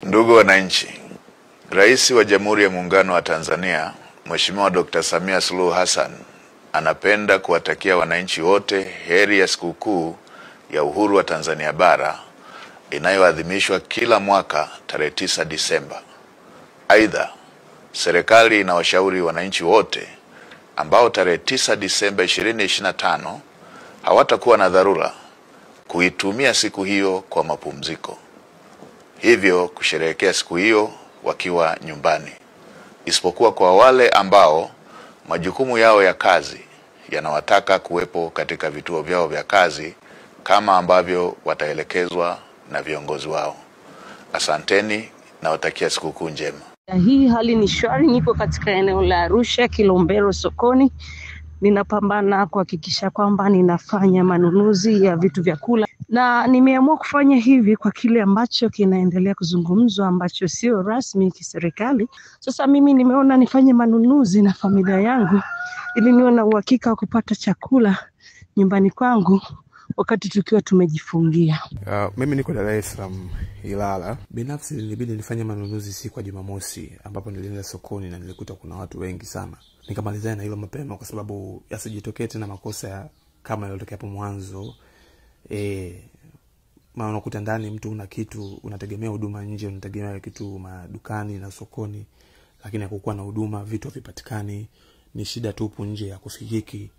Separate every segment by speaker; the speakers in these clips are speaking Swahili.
Speaker 1: Ndugu wananchi, Rais wa Jamhuri ya Muungano wa Tanzania Mheshimiwa Dr. Samia Suluhu Hassan anapenda kuwatakia wananchi wote heri ya sikukuu ya uhuru wa Tanzania bara inayoadhimishwa kila mwaka tarehe 9 Disemba. Aidha, serikali inawashauri wananchi wote ambao tarehe 9 Disemba 2025 hawatakuwa na dharura kuitumia siku hiyo kwa mapumziko. Hivyo kusherehekea siku hiyo wakiwa nyumbani, isipokuwa kwa wale ambao majukumu yao ya kazi yanawataka kuwepo katika vituo vyao vya kazi kama ambavyo wataelekezwa na viongozi wao. Asanteni na watakia sikukuu njema.
Speaker 2: Hii hali ni shwari, niko katika eneo la Arusha Kilombero sokoni. Ninapambana kuhakikisha kwamba ninafanya manunuzi ya vitu vya kula, na nimeamua kufanya hivi kwa kile ambacho kinaendelea kuzungumzwa ambacho sio rasmi kiserikali. Sasa mimi nimeona nifanye manunuzi na familia yangu ili niwe na uhakika wa kupata chakula nyumbani kwangu wakati tukiwa tumejifungia.
Speaker 3: Mimi niko Dar es Salaam Ilala. Binafsi nilibidi nifanye manunuzi siku ya Jumamosi ambapo nilienda sokoni na nilikuta kuna watu wengi sana. Nikamalizana na hilo mapema kwa sababu yasijitokee tena makosa kama yaliyotokea hapo mwanzo. Maana unakuta ndani mtu una kitu, unategemea huduma nje, unategemea kitu madukani na sokoni, lakini hakukuwa na huduma, vitu havipatikani, ni shida tupu nje ya kufikiki.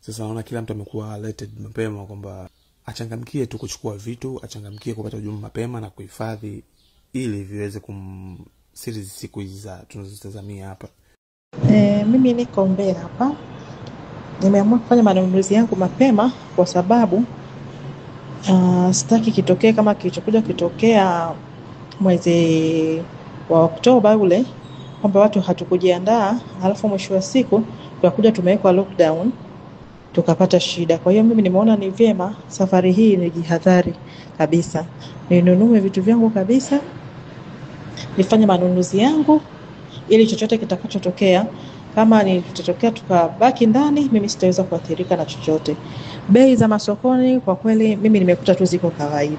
Speaker 3: Sasa naona kila mtu amekuwa alerted mapema kwamba achangamkie tu kuchukua vitu, achangamkie kupata huduma mapema na kuhifadhi ili viweze kumsiri siku hizi za tunazotazamia hapa.
Speaker 4: Mimi niko Mbeya hapa. Nimeamua kufanya manunuzi yangu mapema kwa sababu sitaki kitokee kama kilichokuja kitokea mwezi wa Oktoba ule, kwamba watu hatukujiandaa, alafu mwisho wa siku tukakuja tumewekwa lockdown tukapata shida. Kwa hiyo mimi nimeona ni vyema safari hii nijihadhari kabisa, ninunue vitu vyangu kabisa, nifanye manunuzi yangu ili chochote kitakachotokea, kama ni tutatokea tukabaki ndani, mimi sitaweza kuathirika na chochote. Bei za masokoni kwa kweli mimi nimekuta tu ziko kawaida.